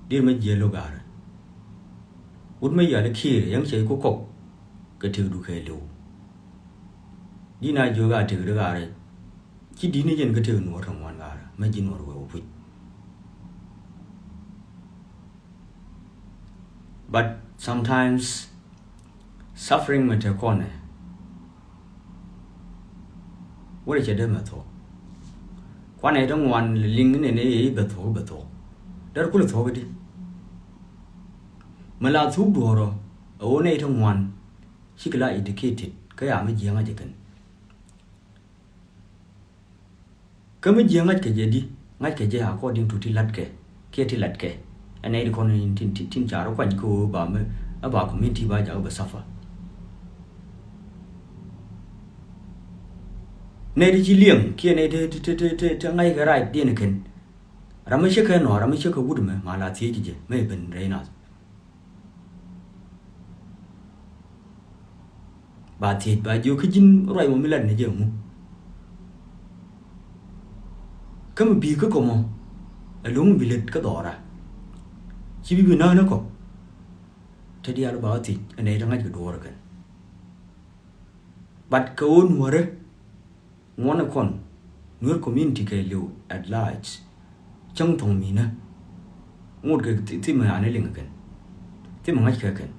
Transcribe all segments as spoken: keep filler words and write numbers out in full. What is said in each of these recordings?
Dir mi jiɛ lo gaarɛ. Wut mi yal kiir yɛŋ cɛ ku kɔk kɛ tëkdu kɛ liw. Di na jiök a tëkdu gaarɛ. Ci di ni jɛn kɛ tëk nuɔr ti ŋuan gaarɛ mi ji̱ nuɔr wee wä puc. But sometimes suffering mi te kɔnɛ wä cɛ dee mɛ thuɔk. Kuanɛ ti ŋuan liŋ ni ni bɛ thuɔk bɛ thuɔk. Dɛr kulɛ thuɔk di. Mi la thuk duɔrɔ a wä nɛy ti ŋuan. Cikɛ la educated kä ya mi jiɛ ŋa̱c kɛn. Kä mi jiɛ ŋa̱c kɛ jɛ di, ŋa̱c kɛ jɛ according to ti latkɛ kiɛ ti latkɛ. Ɛn nɛy ti kɔn in tin tin tin car kuany kä ɣöö ba mi a ba community ba jak bɛ suffer. Nɛy ti ci liɛŋ kiɛ nɛy ti ti ti ti ti ŋa̱c kɛ right diɛn kɛn. Ram mi cä kɛ nɔ, ram mi cä kɛ wut mɛ ma la thiec jɛ mɛ ben rɛy nath. Ba thiec ba jiök kä ji̱n ruac mɔ mi lat ni jɛ ŋu. Kä mi bi̱i̱ kä kɔmɔ ɛ lo̱ŋ bi lät kä dhɔra. Ci bi bi nään ɛ kɔ. Te diaal ba thiec ɛ nɛy te ŋa̱c kɛ duɔɔr kɛn. But kɛ ɣöö nuɔrɛ ŋuɔ̱nɛ kɔn Nuer community kɛ liw at large. Cäŋ thɔŋ minä ŋot kɛ thi- thimɛ anɛ liŋ kɛn. Thimɛ ŋa̱c kɛ kɛn.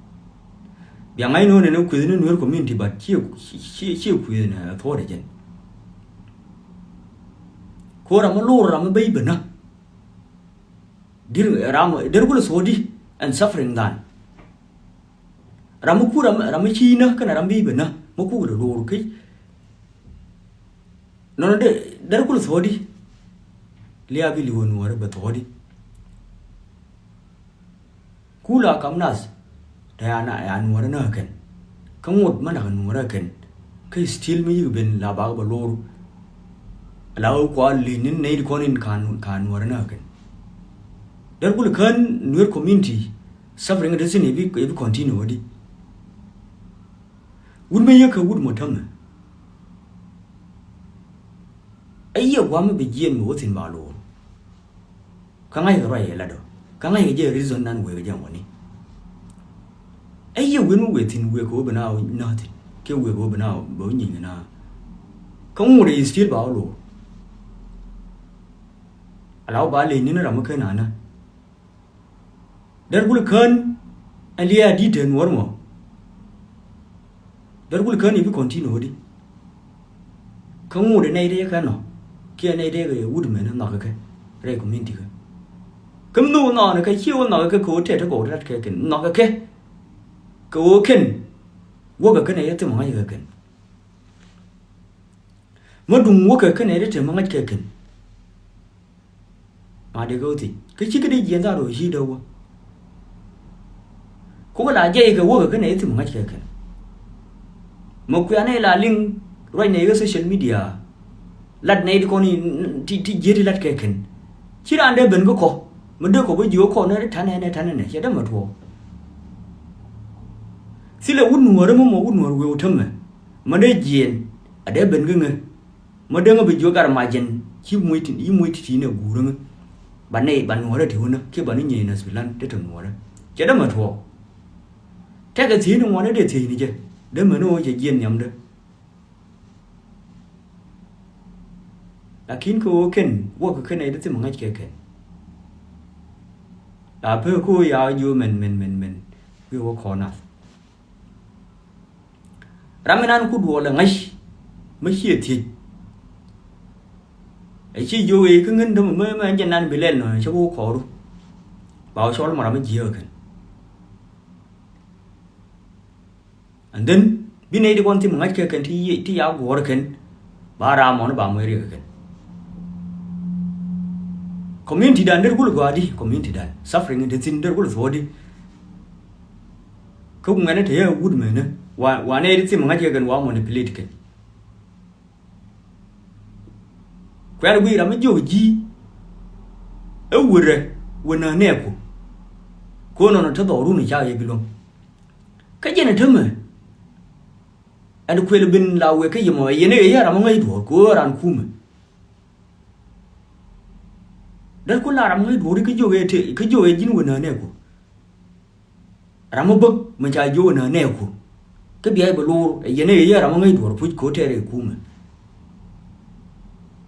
Bia ŋa̱c nööŋ nɛn kueth ni Nuer community but cie cie cie kueth nɛ thuɔɔdɛ jɛn. Ko ram mi lor ram mi bɛy bä nä. Dir ram der kulɛ thuɔɔdi and suffering than. Ram mi ku ram ram mi ci nä kɛnɛ ram bɛy bä nä mi ku lɛ lor kec. Nɔnɔ dee dee kulɛ thuɔɔdi. Liabi li wä nuɔrɛ bɛ thuɔɔdi. Kula kam nath. Tɛ ya na ya nuɔrɛ na kɛn. Kä ŋot ma nak nuɔrɛ kɛn. Kä still mi yik ben la bak bɛ lor. La wä kua li nin nɛy di kɔn in kan kan nuɔrɛ na kɛn. Dee kulɛ kän Nuer community. Suffering dee thin ibi ibi continue wä di. Wut mi yek kɛ wut mɔ tämɛ. Ɛ yiëë gua̱a̱m mi bi jiɛɛn mi wä thi̱n ba lo̱o̱r. Kä ŋa̱c kɛ ruac yɛ lat ɔ kä ŋa̱c kɛ jɛ reason nan wëë kɛ jɛ ŋuɔ̱ni. Ɛ yiëë wën mi wëë thi̱n wëë kɛ wä bi na wä nä thi̱n kiɛ wëë kɛ wä bi na wä nyiny kɛ na. Kä ŋuɔ̱t ɛ yɛ still ba wä lo̱o̱r. Ala wä ba leny ni̱n ram mi ken anä. Dɛr kul kään ɛ liɛɛ a di̱t te nuɔ̱ɔ̱r mɔ. Dɛr kul kään i̱ bi continue di. Kä ŋut ɛ nɛy tëë kɛ nɔ kiɛ nɛy tëë kɛ wut mɛn nhɔk kɛ rɛy community kɛ. Kä mi nhök nhɔk kɛ ciɛ wä nhɔk kɛ kɛ wä tɛt kɛ wä lat kɛ kɛn nhɔk kɛ kɛ. Kɛ wä kɛn wäkɛ kɛn ɛ yɛ thimɔ ŋa̱c kɛ kɛn. Mä duŋ wäkɛ kɛn ɛ ri te mä ŋa̱c kɛ kɛn. Ma dee kɛ wä thiec kä ci kä dee jiɛn thaar wä ci dee wä. Kukɛ la jɛy kɛ wäkɛ kɛn ɛ thim ŋa̱c kɛ kɛn. Mɛ kuianɛ la liŋ ruac nɛ yɛ social media. Lat nɛ di kɔn ti ti jiet ti lat kɛ kɛn. Ci raan dee ben kä kɔ mɛ dee kɔ bä jiök kɔ nɛ di tanɛ nɛ tanɛ nɛ cɛ dee mɛ tuɔɔk. Thilɛ wut nuɔ̱ɔ̱rä mɛ mɔ wut nuɔ̱ɔ̱r wëë wä tämɛ mɛ dee jiɛn a dee ben kä ŋä. Mä däŋä bi jiök gat ma jɛn ci muc ti yi muc ti ti̱i̱n ɛ guurä ŋä. Ba nɛy ba nuɔ̱ɔ̱rä ti wunä kiɛ ba ni nyiey nath bi lan ti te nuɔ̱ɔ̱rä. Cɛ dämɛ tuɔɔk. Tɛkɛ thiecni ŋuɔ̱nä dee thiecni jɛ dämɛ ni ɣöö cɛ jiɛn nhiamdä. Lakin kɛ ɣöö kɛn wäkɛ kɛn ɛ dee thim ŋa̱c kɛ kɛn. La pek kä ɣöö ya jiö mɛn mɛn mɛn mɛn wi̱i̱ wä kɔn nath. Ram mi nan ku duɔl ɛ ŋa̱c mi ciɛ thiec. Ɛ ci jiök ɛ kä ŋän dämɛ mi mi ɛn jɛ nan bi lɛl nɔ cä wä kɔɔru. Ba wä cɔl mɔ ram mi jiääk kɛn. And then bi nɛy di kɔn thim ŋa̱c kɛ kɛn ti ti ya guɔ̱ɔ̱r kɛn. Ba ram mɔni ba muec riɛk kɛn. Community dan der gul gɔaa di community dan suffering in te thin der gul thuɔɔdi. Kä ku ŋuɛ̈tni te yɛ wut mɛnä wa wa nɛy ti thim ŋa̱c kɛ kɛn wa manipulate kɛn. Kuɛ̈n guiy ram mi jiök ji̱ ɛ wurɛ wä nä nɛɛku. Ko nɔnɔ te dhɔrun ca yɛ bi luäŋ. Kä jɛn ɛ tämɛ ɛn kuël bin la wek kä yɛ mɔ ɛ yɛn ɛ yɛ ram mi ŋäc duɔ̱ɔ̱r ko ran kumɛ. Dee ku la ram ŋäc duɔ̱ɔ̱ri kä jiök ɛ te, kä jiök ɛ ji̱n wä nä nɛɛku. Ram mi bäk mi ca jiök wä nä nɛɛku. Kä bia i̱ bɛ lo̱r ɛ yɛn ɛ yɛ ram mi ŋäc duɔ̱ɔ̱r puc kɛ wä tɛɛr ɛ kumɛ.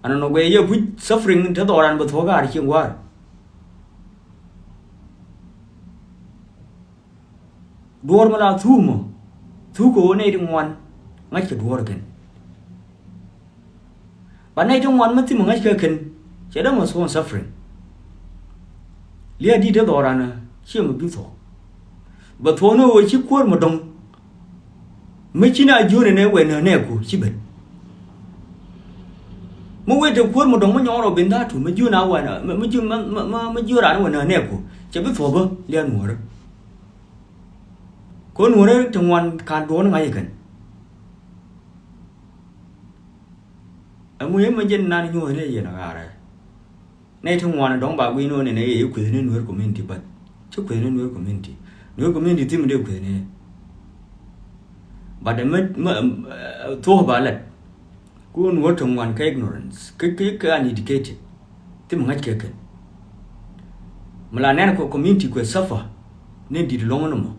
Ɛn nɔ guɛ yɛ puc suffering te dhɔran bɛ thuɔ̱k ar cieŋ gua̱a̱r. Duɔ̱ɔ̱r mi la thuk mɔ, thuk kɛ ɣöö nɛy ti ŋuan ŋa̱ckɛ duɔ̱ɔ̱r kɛn. Ba nɛy ti ŋuan mi thim ŋa̱ckɛ kɛn, cɛ dee mɔ thuɔ̱ɔ̱ŋ suffering. Lia̱a̱ di̱t te dhɔran ciɛ mi bi thuɔ̱k. Bɛ thuɔ̱k ni ɣöö ci kuäär mi dɔ̱ŋ. Mi ci na jiön ɛn ɛ wɛ nä nɛɛku ci ben. Mi wee te kuäär mi dɔ̱ŋ mi nyɔk rɔ ben dha̱a̱tu mi jiön a wɛ nä, mi, mi jiön, mi, mi, mi, mi jiön ran wɛ nä nɛɛku, cɛ bi thuɔ̱k bä lia̱a̱ nuɔ̱ɔ̱rä. Kɛ nuɔ̱ɔ̱rä ti ŋuan ka̱n duɔ̱ɔ̱n ŋa̱c ikɛn. Ɛmuhimu jɛn nan nyuɔ̱thni yɛn ɣaarɛ. Nɛy ti ŋuan dɔ̱ŋ ba gui̱n ɣöö nɛnɛ yɛ kuethni Nuer community, but ci kuethni Nuer community. Nuer community thim dee kuethni. But ɛmɛ, mɛ, ɛm, ɛ, thuɔ̱k ba lat. Ku Nuer ti ŋuan kä ignorance, kä, kä, kä uneducated. Thim ŋa̱ckɛ kɛn. Mi la nɛn kɛ community kuɛ suffer ni di̱t lɔ̱ŋ ni mɔ.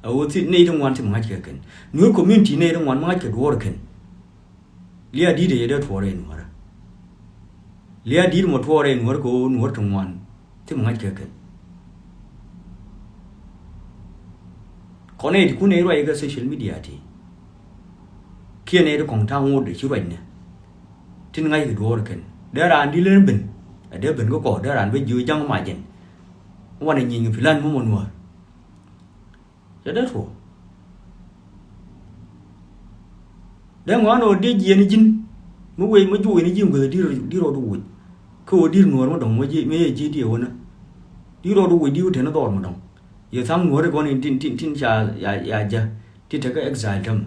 A ɣöö thi, nɛy ti ŋuan thim ŋa̱ckɛ kɛn. Nuer community nɛy ti ŋuan mi ŋa̱ckɛ duɔ̱ɔ̱r kɛn. Lia̱a̱ di̱t ɛ yɛ dee tuɔɔr ɛ Nuäärä. Lia̱a̱ di̱t mɔ tuɔɔr ɛ Nuäärä kɛ ɣöö Nuäär ti ŋuan thim ŋa̱ckɛ kɛn. Kɔn nɛy ti kun nɛy ruac kä social media ti. Kiɛ nɛy ti kɔŋ ta̱a̱ ŋot ɛ ci ruacnɛ. Tin ŋa̱ckɛ duɔ̱ɔ̱r kɛn. Dee raan di̱t län ben. Ɛ dee ben kä kɔ, dee raan ben jiö ja̱ŋ mac jɛn. Wanɛ nyieeny kɛ plan mɔ mɔ Nuäär. Cɛ dee tuɔɔk. Dee ŋɔ̱a̱n ɣöö dee jiɛn ji̱n mi wec mi juɔc ni ji̱n guäth di̱t, di̱t rɔɔdu woc. Kä ɣöö di̱t Nuäär mi dɔ̱ŋ mi ji̱, mi yɛ ji̱ diɛ wänä. Di̱t rɔɔdu woc di̱t wä teni dhɔr mi dɔ̱ŋ. Yɛ tha̱a̱ŋ Nuäär ti gɔ̱n in tin, tin, tin ca ya, ya jɛ ti tekɛ exile tämɛ.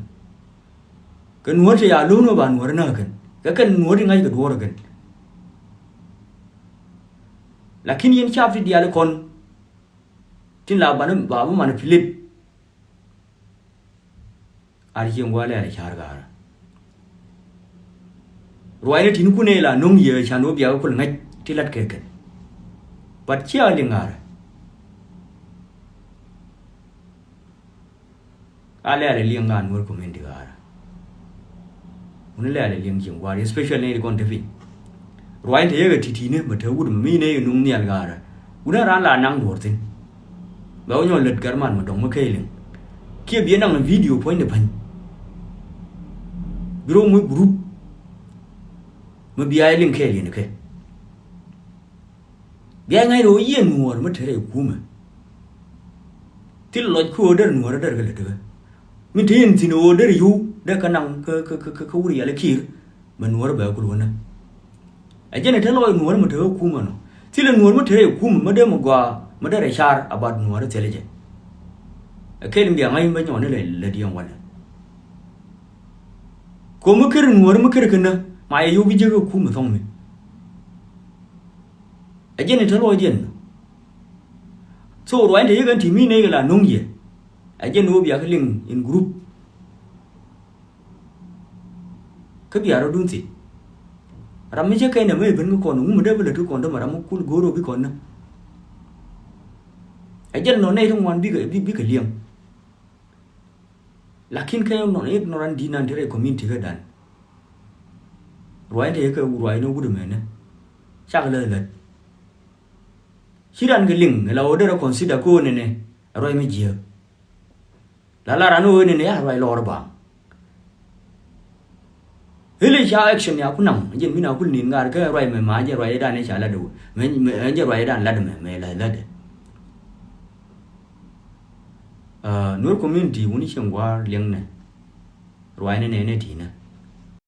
Kɛ Nuäär ti ya lo̱o̱n wä ba Nuäär näk kɛn. Kɛ kɛn Nuäär ti ŋa̱c kɛ duɔ̱ɔ̱r kɛn. Lakin yɛn cap ti diaal kɔn. Tin la bani ba bi manipulate. Ar cieŋ gua̱a̱r lɛɛr ca̱r ga̱a̱rä. Ruacni tin kunɛ la no̱ŋ yɛ can wä biak kul ŋäc ti lat kɛ kɛn. But cia liŋ ga̱a̱rä. A lɛɛl liŋ ŋa Nuäär community ga̱a̱rä. Wuni lɛɛl liŋ cieŋ gua̱a̱r, especially nɛy ti kɔn te piny. Ruac te yekɛ ti̱ti̱ni mɛ te wut mɛ mi nɛy kɛ nuŋ nhial ga̱a̱rä. Wuni ran la naŋ duɔ̱ɔ̱r thi̱n. Bɛ wä nyɔk lät gɛr man mɛ dɔ̱ŋ mɛ kɛɛliŋ. Kiɛ biɛ naŋ video puɔ̱ny ni pa̱ny. Bi rɔ muc group. Mɛ bia liŋ kɛɛliŋ kɛ. Bia ŋa̱c rɔ yɛ Nuäär mɛ te rɛy kumɛ. Thil lɔc kä ɣöö derɛ Nuäär derɛ kɛ lät kɛ. Mi te yɛn thi̱n ɣöö derɛ yio̱w derɛ kɛ naŋ kä, kä, kä, kä, kä wur yɛl kiir. Mɛ Nuäär bɛ kul wänä. Ɛ jɛn ɛ te lɔc Nuäär mɛ te ɣä kumä nɔ. Thilɛ Nuäär mɛ te rɛy kumä mɛ dee mɛ gɔaa mɛ derɛ car about Nuäär thilɛ jɛ. Ɛ kɛl in bia ŋa̱c in bä nyɔɔni lɛ lät yɛn walɛ. Ko̱ mi ker Nuäär mi ker känä ma yɛ yio̱w bi jek ɛ kumä thɔŋ mi. Ɛ jɛn ɛ te lɔcdiɛn. So ruac in te yek ɛn ti mi nɛy kɛ la no̱ŋ yɛ. Ɛ jɛn ɣöö bia kä liŋ in group. Kä bia rɔ̱dun thiec. Ram mi cä kɛn ɛmɛ ben kä kɔn ŋumɛ dee bi lät kä kɔn dämɛ ram mi kul go̱o̱r ɣöö bi kɔn nä. Ɛ jɛn nɔ nɛy ti ŋuan bikɛ, bi, bikɛ liɛŋ. Lakin kɛ nɔ, nɔ ran di̱t nan ti rɛy community kä dan. Ruac in te yek kɛ ruac in wut ɛmɛnɛ. Cakɛ lät lät. Ci ran kɛ liŋ la ɣöö derɛ consider kä ɣöö nɛnɛ ɛ ruac mi jiääk. La la ran ɣöö nɛnɛ a ruac lɔɔr baŋ. Ɣili ca action ya ku naŋ jɛn mi na kul nin ŋaar kä ruac mɛ ma jɛn ruac dan ca lat ɣöö mɛ, mɛ jɛn ruac dan lat mɛ mɛ la lat. Nuer community wuni cieŋ gua̱a̱r liɛŋnɛ. Ruac nɛnɛ nɛ ti̱i̱nä.